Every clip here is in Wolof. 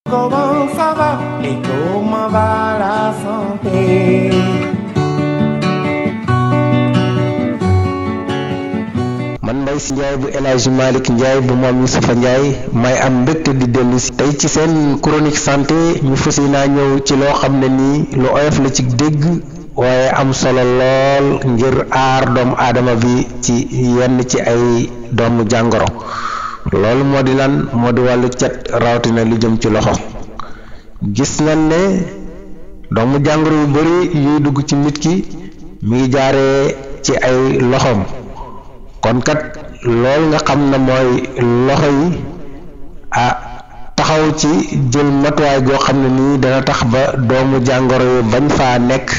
Comment ça va et comment va la santé? man Mbaye Sy Ndiaye bu El Hadji Malick Ndiaye bu Mame Youssoupha Ndiaye may am mbégte di dellu si tey ci seen chronique santé ñu fas yéene ñëw ci loo xam ne nii lu oyof la ci dégg waaye am solo lool ngir aar doomu aadama bi ci yenn ci ay doomu jàngoro loolu moo di lan moo di wàllu cet rawatina lu jëm ci loxo gis nañ ne doomu jàngoro yu bari yuy dugg ci nit ki mi ngi jaaree ci ay loxoom kon kat loolu nga xam ne mooy loxo yi taxaw ci jël matuwaay goo xam ne nii dana tax ba doomu jàngoro yi bañ faa nekk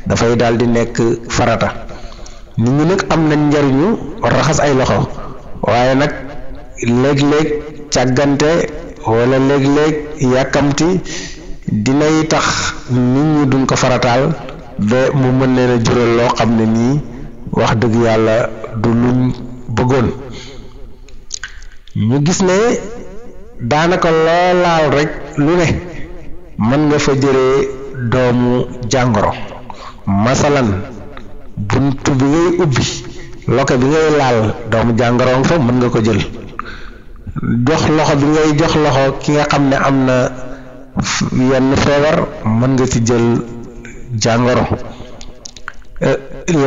dafay daal di nekk farata nit ñi nag am nañ njariñu raxas ay loxo waaye nag léeg-léeg càggante wala léeg-léeg yàkkamti dinay tax nit ñi duñ ko farataal ba mu mën leen a jural loo xam ne nii wax dëgg yàlla du luñ bëggoon ñu gis ne daanaka loo laal rek lu ne mën nga fa jëree doomu jàngoro masalan buntu bi ngay ubbi loke bi ngay laal doomu jàngoro nga fa mën nga ko jël jox loxo bi ngay jox loxo ki nga xam ne am na yenn feebar mën nga ci jël jàngoro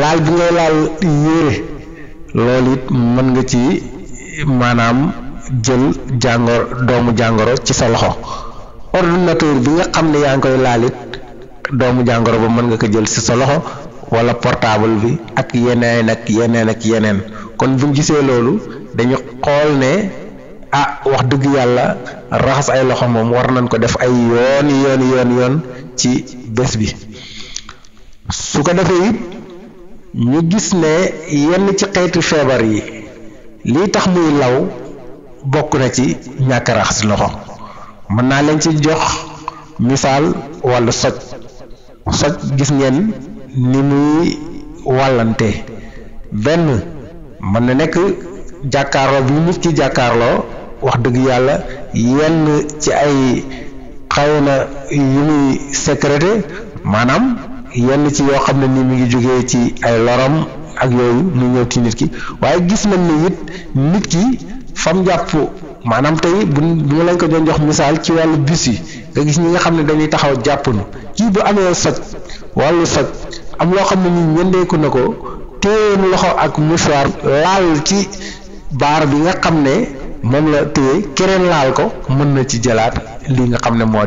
laal bi ngay laal yére loolu it mën nga ci maanaam jël doomu jàngoro ci sa loxo ordinateur bi nga xam ne yaa ngi koy laal it doomu jàngoro ba mën nga ko jël ci sa loxo wala portable bi ak yeneen kon buñ gisee loolu dañu xool ne wax dëgg yàlla raxas ay loxo moom war nañ ko def ay yoon ci bés bi su ko defee it ñu gis ne yenn ci xeetu feebar yi lii tax muy law bokk na ci ñàkk raxas loxo mën naa leen ci jox misaal wàllu soj gis ngeen ni muy wàllante benn mën na nekk jàkkaarloo bi nit ki jàkkaarloo wax dëgg yàlla yenn ci ay xaw na yu muy sécrété maanaam yenn ci yoo xam ne ni mi ngi jógee ci ay loram ak yooyu mu ñëw ci nit ki waaye gis nañ ne it nit ki fam jàpp maanaam tey bu ma lañ ko doon jox misaal ci wàllu bis yi nga gis ñi nga xam ne dañuy taxaw jàppnu kii bu amee wàllu soj am loo xam ne ni ñëndeeku na ko téye loxo ak mouchoir laal ci baar bi nga xam ne moom la téye keneen laal ko mën na ci jëlaat lii nga xam ne moo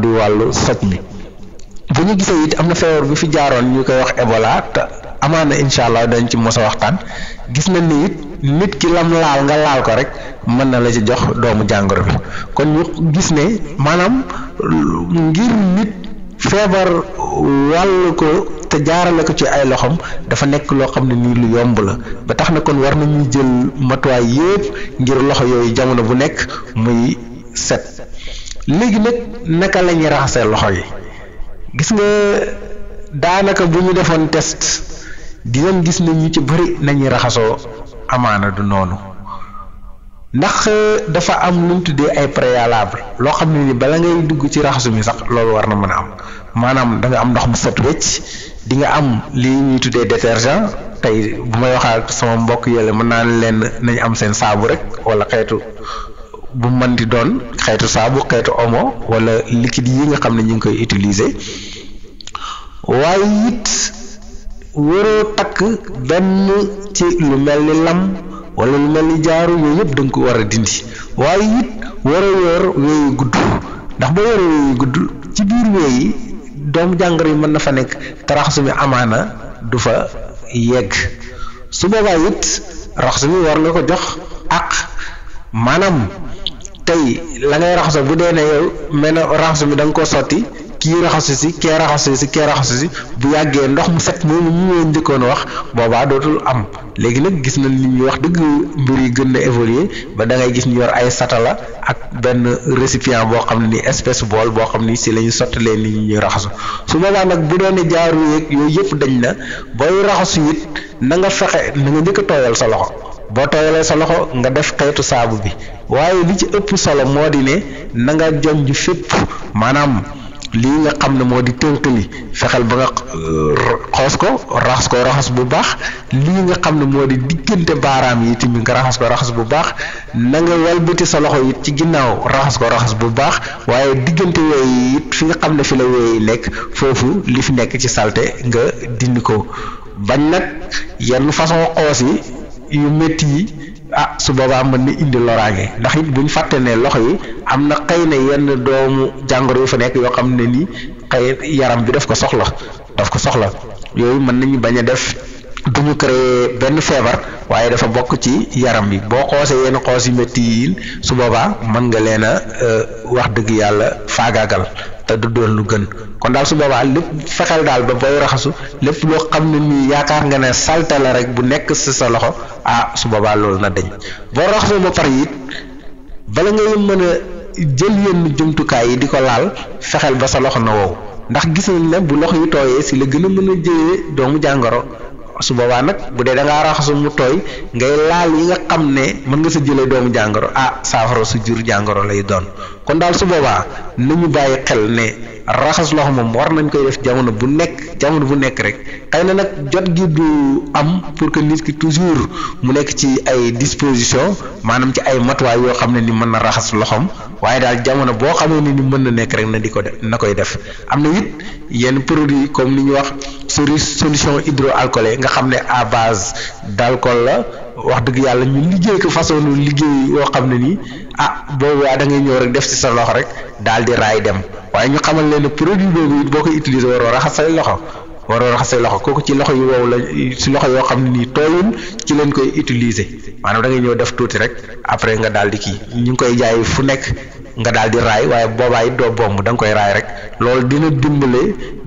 di wàllu soj mi bu ñu gisee it am na feebar bi fi jaaroon ñu koy wax Ebola te amaana incha allah dañ ci mos a waxtaan gis nañ ni it nit ki lam laal nga laal ko rek mën na la ci jox doomu jàngoro bi kon ñu gis ne maanaam ngir nit feebar wàll ko te jaarale ko ci ay loxom dafa nekk loo xam ne nii lu yomb la ba tax na kon war nañu jël matuwaay yépp ngir loxo yooyu jamono bu nekk muy set léegi nag naka la ñuy raxasee loxo yi gis nga daanaka bu ñu defoon test dinañ gis ne ñu ci bari nañuy raxasoo amaana du noonu ndax dafa am lu ñu tuddee ay préalable loo xam ne ni bala ngay dugg ci raxasu mi sax loolu war na mën a am maanaam da nga am ndox mu set wecc di nga am lii ñuy tuddee détergent tey bu may waxaat sama mbokk yële mën naa leen nañ am seen saabu rek wala xeetu bu mën di doon xeetu saabu xeetu omo wala liquide yi nga xam ne ñu ngi koy utiliser waaye it waroo takk benn ci lu mel ni lam wala lu mel ni jaaru yooyu yëpp da nga ko war a dindi waaye it waroo yor weeyu gudd ndax ba yoroo weeyu gudd ci biir weeyi doomu jàngoro yi mën na fa nekk te raxasu mi amaana du fa yegg su boobaa it raxasu mi war nga ko jox ak maanaam tey la ngay raxaso bu dee ne yow mel na raxasu mi da nga ko sotti kii raxasu si kee raxasu si bu yàggee ndox mu set moomu ñu ñëw njëkkoon wax boobaa dootul am léegi nag gis nañ nit ñi wax dëgg mbir yi gën na évoluer ba da ngay gis ñu yor ay satala ak benn récipient boo xam ne ni espèce bool boo xam ni si la ñu sottalee nit ñi ñuy raxasu su boobaa nag bu doon ne jaaru yeeg yooyu yëpp dañ na booy raxasu it na nga fexe na nga njëkk a tooyal sa loxo boo tooyalee sa loxo nga def xeetu saabu bi waaye li ci ëpp solo moo di ne na nga jonj fépp maanaam lii nga xam ne moo di tënk li fexeel ba nga xoos ko raxas bu baax lii nga xam ne moo di diggante baaraam yi tamit nga raxas bu baax na nga walbati sa loxo it ci ginnaaw raxas bu baax waaye diggante wooyi it fi nga xam ne fi la wooyi nekk foofu li fi nekk ci salte nga dindi ko bañ nag yenn façon xoos yi yu métti yi su boobaa mën na indi loraange ndax it buñ fàtte ne loxo yi am na xëy na yenn doomu jàngoro yu fa nekk yoo xam ne nii xëy yaram bi daf ko soxla yooyu mën nañu bañ a def duñu créer benn feebar waaye dafa bokk ci yaram bi boo xoosee yenn xoos yu métti yi su boobaa mën nga leen a wax dëgg yàlla faagaagal te du doon lu gën kon daal su boobaa lépp fexeel daal ba booy raxasu lépp loo xam ne nii yaakaar nga ne salte la rek bu nekk ci sa loxo su boobaa loolu na dañ boo raxasoo ba pare it bala ngay mën a jël yenn jumtukaay yi di ko laal fexeel ba sa loxo na wow ndax gis nañ ne bu loxo yi tooyee si la gën a mën a jëlee doomu jàngoro su boobaa nag bu dee da ngaa raxasu mu tooy ngay laal yi nga xam ne mën nga sa jëlee doomu jàngoro saafara su jur jàngoro lay doon kon daal su boobaa nañu bàyyi xel ne raxas loxo moom war nañ koy def jamono bu nekk rek xëy na nag jot gi du am pour que nit ki toujours mu nekk ci ay disposition maanaam ci ay matuwaay yoo xam ne ni mën na raxas loxoom waaye daal jamono boo xamee ne ni mën na nekk rek na koy def am na it yenn produit comme ni ñu wax solution hydroalcoolique nga xam ne à base d'alcool la wax dëgg yàlla ñu liggéey ko façon liggéey yoo xam ne nii boobu da ngay ñëw rek def ci sa loxo rek daal di raay dem waaye ñu xamal leen ne produit boobu it boo koy utiliser waroo raxas say loxo kooku ci loxo yu wow la ci loxo yoo xam ne nii tooyul ci leen koy utiliser maanaam da ngay ñëw def tuuti rek après nga daal di kii ñu ngi koy jaay fu nekk nga daal di raay waaye boobaa it doo bomb da nga koy raay rek loolu dina dimbale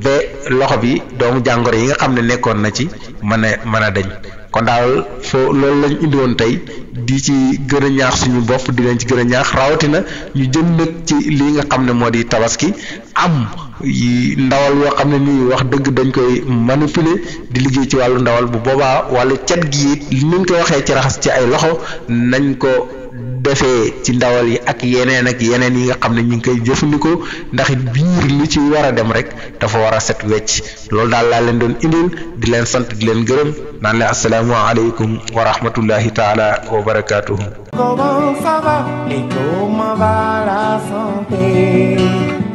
ba loxo bi doomu jàngoro yi nga xam ne nekkoon na ci mën a dañ kon daal loolu lañ indi woon tey di ci gën a ñaax suñu bopp di leen ci gën a ñaax rawatina ñu jëm nag ci lii nga xam ne moo di tabaski am ndawal yoo xam ne nii wax dëgg dañ koy manipuler di liggéey ci wàllu ndawal bu boobaa wàllu cet gi it li ñu koy waxee ci raxas ci ay loxo nañ ko defee ci ndawal yi ak yeneen yi nga xam ne ñu ngi koy jëfandikoo ndax biir li ci war a dem rek dafa war a set wecc loolu daal laa leen doon indil di leen sant di leen gërëm naan leen asalaamaaleykum wa rahmatullahi taala wa barakaatuhu. Comment ça va et comment va la santé?